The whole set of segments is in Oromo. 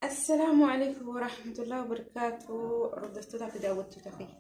Assalaamu alaikum warahmatullahi wabarakaatu. Hordoftoota fi daawwattoota kiyya.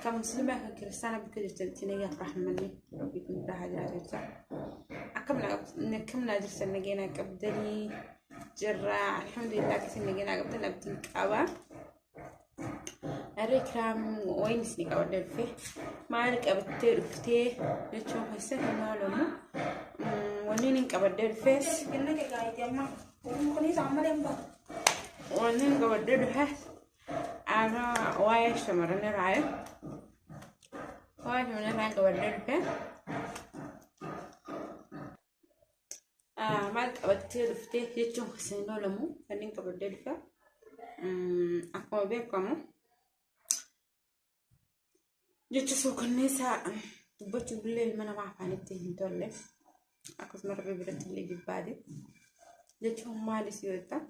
Kan musliimaa kan kiristaana bakka jirtanitti nagaaf rahmanni rabbii kun biraa haa jiraatu jecha. Akkam naa jirtan nageenaa qabdanii jirra. Alhamdulillah akkasiin nageenaa qabdan abdiin qaba. Harree kiraam wayin isin qabadhee dhufe maal qabattee dhuftee jechuun keessan hin oolamu. Wanni inni qabadhee dhufes wanni inni qabadhee dhufe ana waa'ee shamarran irraa waa'ee shamarran irraa qabadhee dhufe. Maal qabattee dhuftee jechuun keessan hin oolamu. Wanni inni qabadhee dhufe akkuma beekamu jecha suukanneessaa dubbachuuf illee ilma namaa afaanitti hin tolle akkasuma rabbi biratti illee jibbaade jechuun maalis yoo ta'u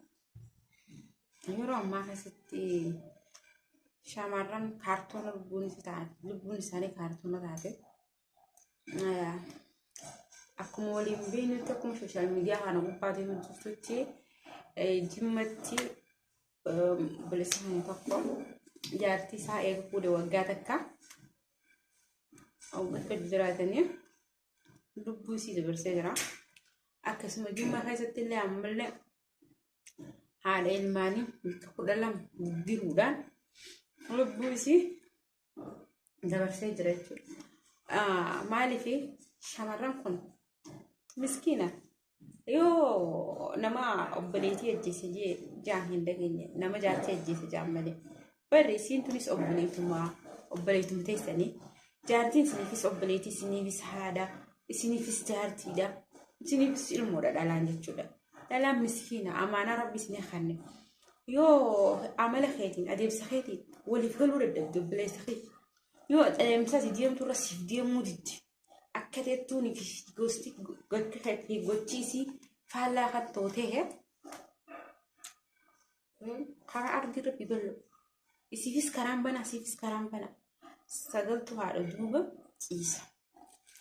yeroo ammaa keessatti shamarran kaartoona lubbuun isaanii kaartoona taate akkuma waliin beeknutti akkuma sooshaal miidiyaa kana gubbaa deemu jirtutti jimmatti obboleessa keenya tokko jaartii isaa eega fuudhe waggaa takka waggaa jiraatanii lubbuu isii dabarsee jira. Akkasuma jimma keessatti illee ammallee haadha ilmaanii bakka 12 diruudhaan lubbuu isii dabarsee jira jechuudha. Maaliif shamarran kun miskiina yoo nama obboleetii ajjeese jee jaan hin dhageenye nama jaartii ajjeese jaan malee barri isiin tunis obboleetuma obboleetuma teessanii jaartiin isiniifis obboleetii isiniifis haadha isiniifis jaartiidha isiniifis ilmoodha dhalaan jechuudha. Dhalaan miskiina amaanaa rabbi isinii kanne Yoo amala keetiin adeemsa keetiin waliif galuu dadhabde obboleessa kee yoo adeemsa ati deemtu irra siif deemuu didde akka teettuun fi gosti gochi keetii gochi isii faallaa kan ta'u ta'e karaa ardi rabbi bal'u isiifis karaan banaa siifis karaan banaa sagaltu haadha duuba ciisa.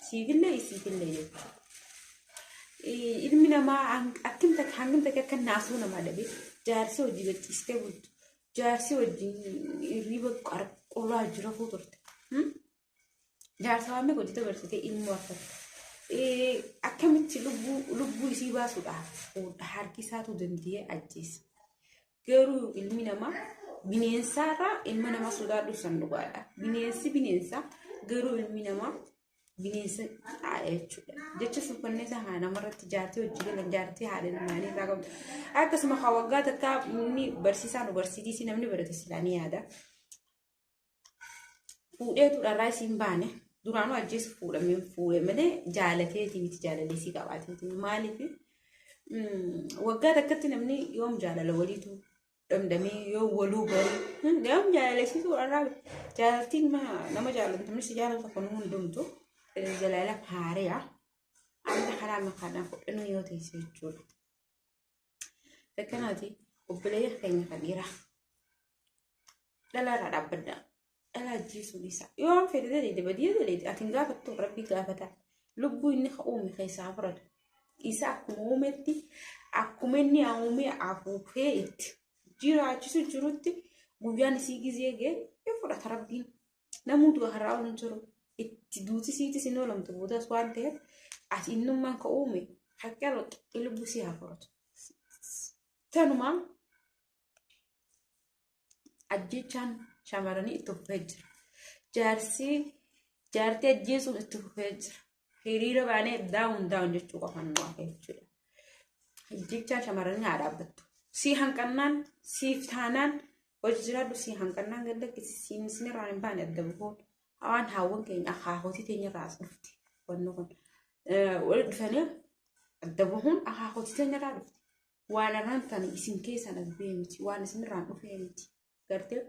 Siifillee isiifillee jechuudha. Ilmi namaa akkim takka hangam takka akka naasuu namaa dhabe jaarsi hojii gachiistee bultu jaarsi wajjin hirriba qullaa jirafuu turte. Jaarsa waan meeqa hojii dabarsitee ilmoo argatte. Akkamitti lubbuu isii baasuudhaaf harki isaatu danda'ee ajjeesa. Garuu ilmi namaa bineensaarraa ilma namaa sodaadhu san dhugaadha. Bineensi bineensa garuu ilmi namaa bineensa caala jechuudha. Jecha suukanneessaa kana namarratti jaartii hojii galan jaartii haadha ilmaanii irraa qabdu. Akkasuma kan waggaa takkaa inni barsiisaa nu barsiisii namni barate silaa ni yaada. Fuudheetu dharraa isiin baane duraanuu ajjeesu fuudhamee fuudhe malee jaalateeti miti jaalaleesii qabaateeti maaliif waggaa takkatti namni yoom jaalala waliitu dhamdhamee yoo waluu barii yoom jaalaleesiitu dharraa jaalaltiin nama jaalatu namni si jaalatu kun hundumtu jaalala haareya amma karaa makaadhaan fudhannoo yoo teesse jechuudha. Takkanaati obboleeyyan keenya kan dhiiraa dhalaa irraa dhaabbadha. Dhalaa ajjeesuun isaa yoo waan fedhe daleede badii daleede ati hin gaafattu rabbii gaafata. Lubbuu inni ka uume keessaa fudhatu. Isa akkuma uumetti akkuma inni uume afuufee itti jiraachisu jirutti guyyaan isii gizee ga'e in fudhata rabbiin. Namuu du'a har'aa hin jiru. Itti duuti siitis hin oolamtu boodas waan ta'eef ati innummaan ka uume haqqee lubbuu sii haa fudhatu. Tanumaa ajjechaan shamarranii itti fufee jira. Jaarsi jaartii ajjeesuun itti fufee jira. Hiriira baanee daawun daawun jechuu qofaan nu hafe jechuudha. Ajjechaan shamarranii haa dhaabbattu. Sii hanqannaan siif taanaan hojii jiraadhu sii hanqannaan gad lakkisi siin isinirraa hin baane adda bu'uun waan haawwan keenya akaakotii teenya irraa as dhufti. Wanni kun walitti dhufanii adda bahuun akaakotii teenya irraa dhufti. Waan irraan tani isin keessan as ba'e miti waan isin irraan dhufee miti. Gartee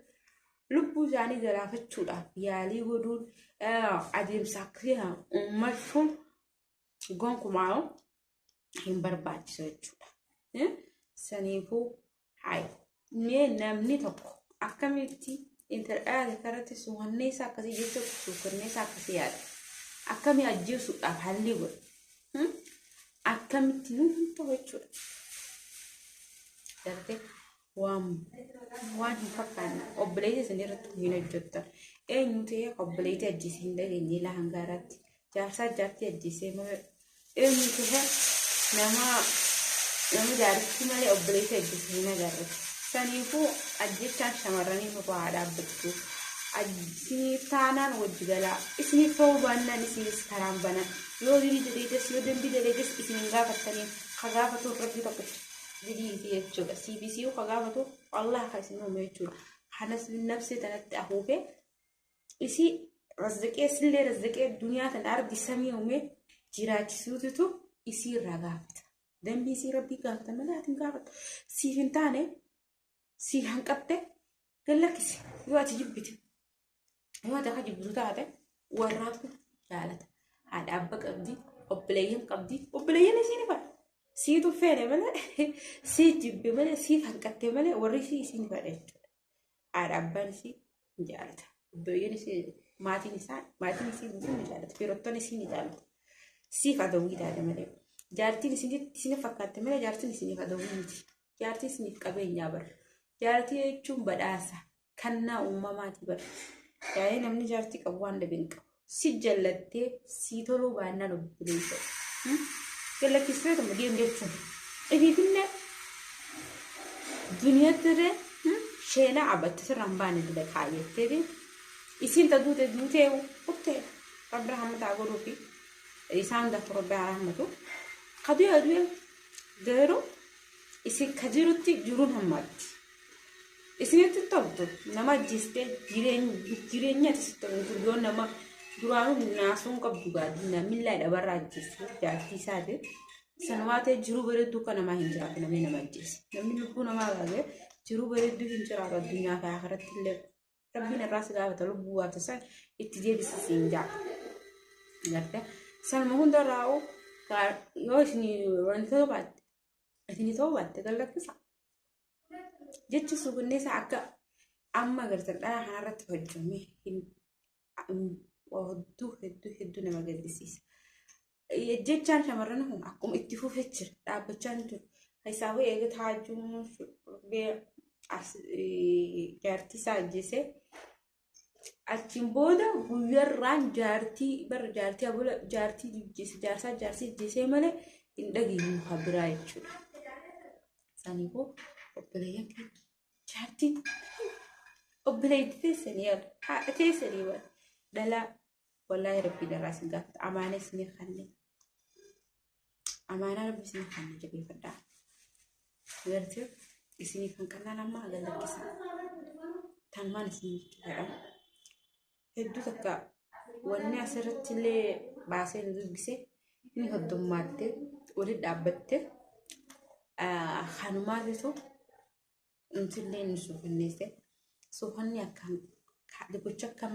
lubbuu isaanii galaafachuudhaaf yaalii godhuun adeemsa akkasii kana uummachuun gonkumaa hin barbaachisu jechuudha. Saniifuu hayi mee namni tokko akkamitti intala irratti suukanneessaa akkasii jecha suukanneessaa akkasii yaada. Akkamii ajjeesuudhaaf hallii godha. Akkamitti nu hin ta'u jechuudha. Gartee Waan waan hin fakkaanne obboleessa isin irratti hin hojjettan. Eenyu ta'ee obboleettii ajjeesee hin dhageenye ilaa hanga har'aatti. Jaarsaa jaartii ajjeesee malee eenyu ta'ee nama nama jaartii malee obboleettii ajjeesee hin agarre. Saniifuu ajjechaan shamarranii nurraa haa dhaabbattu. Isiniif taanaan wajji galaa. Isiniif ta'uu baannaan isinis karaan bana. Yoo dilii daleedes yoo dambii daleedes isin hin gaafattaniin ka gaafatuuf rabbii tokkicha. Diliiti jechuudha. CBC ka gaafatu Allah ka isin uume jechuudha. Kanas nafsee tanatti afuufee isii razziqee sillee razziqee duniyaa tana ardi samii uume jiraachisuututu isii irraa gaafata. Dambii isii rabbii gaafata malee ati hin gaafattu. Siif hin taane sii hanqatte gallakkisi yoo ati jibbite. Yoo ati akka jibbitu taate warraatu jaalata. Haadha abba qabdi, obboleeyyan qabdi, obboleeyyan isii ni fadha. Siitu feene malee, sii jibbe malee, siif hanqatte malee warri isii isii ni fadha jechuudha. Haadha abbaan isii ni jaalata. Obboleeyyan isii maatiin isaa maatiin isii ni jaalata. Firoottan isii ni jaalata. Siif adawwii taate malee. Jaartiin isinitti isin fakkaatte malee jaartiin isiniif adawwii miti. Jaartiin isiniif qabeenyaa bara. Jaartii jechuun badhaasa. Kannaa uumamaati bara. Yaa'ee namni jaartii qabu waan dhabe hin qabu. Si jallattee sii toluu baannaan obboleessa. Jallachistee deem jechuun. Ifiifillee duniyaatti sheenaa abatte sirra hin baane dila kaayyattee isiin ta duute duutee kuttee rabbi rahmataa godhuufi isaan gaafa rabbi haa rahmatu. Kaduu yaaduu garuu isin ka jirutti jiruun hammaatti. Isinitti toltu nama ajjeestee jireenya ati sitti toltu yoo nama duraanuu naasuun qabdu gaadina millaa dhabarraa ajjeestee jaartii isaati. Sanumaa ta'e jiruu bareedduu akka namaa hin jiraatu namni nama ajjeese. Namni lubbuu namaa baasee jiruu bareedduu hin jiraatu addunyaa fi akhiratti illee. Rabbiin irraa si gaafata lubbuu baafte san itti deebisi siin jaa. Garte sanuma hundarraa yoo isin wanti ta'uu baatte isin ta'uu baatte gallakkisa. Jechi suukanneessaa akka amma agartan dhalaa kanarratti hojjame hedduu hedduu hedduu nama gaddisiisa. Jechaan shamarran kun akkuma itti fufee jira dhaabbachaa hin jiru. Keessaa eega taajuun jaartii isaa ajjeese achiin booda guyyarraan jaartii bara jaartii abula jaartii ajjeese jaarsaa jaarsii ajjeesee malee hin dhageenyu kan biraa jechuudha. Saniifuu obboleeyyan keenya jaartiin obboleettii teessanii yaadu haadha teessanii bara dhalaa wallaahi rabbiin irraa isin gaafata amaana isinii kanne amaanaa rabbi isinii kanne jabeeffadhaa. Gartee isinii kan qannaan amma gallakkisaa. Tanumaan isinii jechuudha. Hedduu takka wanni asirratti illee baasee nu dubbise ni hoddommaatte walitti dhaabbatte kanumaatitu nutillee nu suukanneesse. Suukanni akkaan gocha akka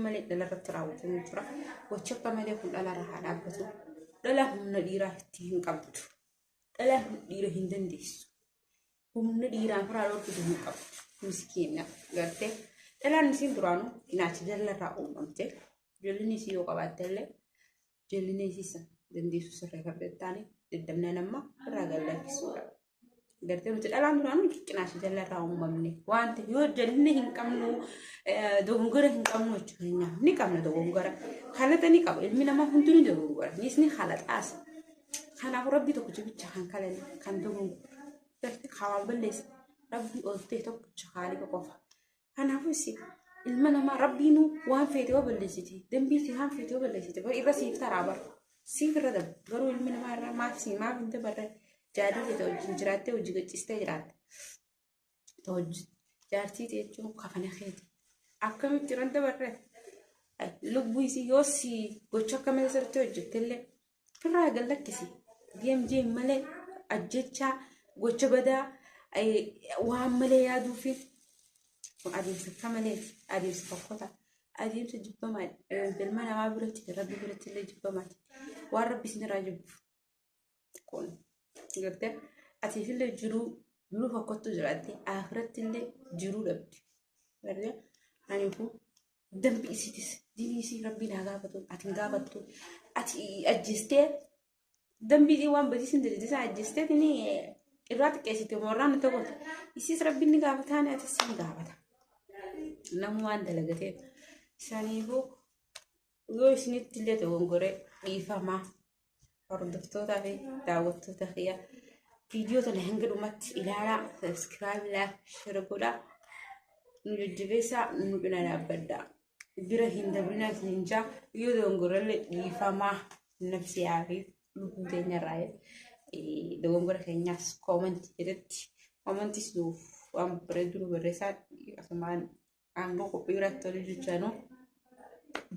malee dhalarratti raawwatamu jira. Gocha akka malee kun dhalarra haa dhaabbatu. Dhala humna dhiiraa itti hin qabdu. Dhala dhiira hin dandeessu. Humna dhiiraan firaa dhorkitu hin qabdu. Miskiina gartee. Dhalaan isiin duraanuu naacha jalarraa uumamte. Jallinni isii yoo qabaatte illee jallinni isii san dandeessu sirreeffadhe taane daddabnaan amma irraa gallakkisuudha. Gartee nuti dhalaan duraanuu cinaacha jalarraa uumamne waan ta'eef yoo jallinni hin qabnu dogongora hin qabnu jechuudha. Ni qabna dogongora. Halaxa ni qaba. Ilmi namaa hundinuu ni dogongora. Nis ni halaxaas. Kanaafuu rabbii tokkicha bicha kan kalale kan dogongora. Gartee hawaan balleessa. Rabbii ol ta'e tokkicha haaliqa qofa. Kanaafuu isin ilma namaa rabbiinuu waan feete yoo balleessite dambii si waan feete yoo balleessite bar irra siif taraa bar siif irra dabu garuu ilmi namaa irraa maaf si maaf hin dabarre jaadii ta'e wajjin jiraattee hojii gaccistee jiraatte. Hojii jaartii ta'e jechuun kafana keeti. Akkamitti irra hin dabarre lubbuu isii yoo si gocha akka malee sirriitti hojjette illee firraa gad lakkisi. Deem deem malee ajjechaa gocha badaa waan malee yaaduu fi adeemsa akka maleeti adeemsa fokkota adeemsa jibbamaadha. Ilma namaa biratti rabbi biratti illee jibbamaati. Waan rabbi isinirraa jibbu kun gartee atiifillee jiruu jiruu fokkottu jiraatte akhiratti illee jiruu dhabdi. Gartee kanaafuu dambi isiitis diinii isii rabbiin haa gaafatu ati hin gaafattu ati ajjeestee dambii waan badii sin dalagde sana ajjeestee tini Irraa xiqqeessite moo irraa nuti goote? Isiis rabbiin ni gaafataa ni atis ni gaafata. Namni waan dalagateef. Saniifuu yoo isinitti illee dogongoree dhiifamaa hordoftootaa fi daawwattoota kiyya viidiyoo tana hanga dhumatti ilaalaa subscribe like share godhaa nu jajjabeessaa nu bira dhaabbadhaa bira hin dabrinaa isiniin jaa yoo dogongorellee dhiifamaa nafsiyaa fi lubbuu teenyarraa dogongora keenyaas koomantii jedhetti koomantiis nuuf waan bareedu nu barreessaa asumaan aangoo qophii biratti toluu jechaanuu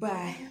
baay'ee.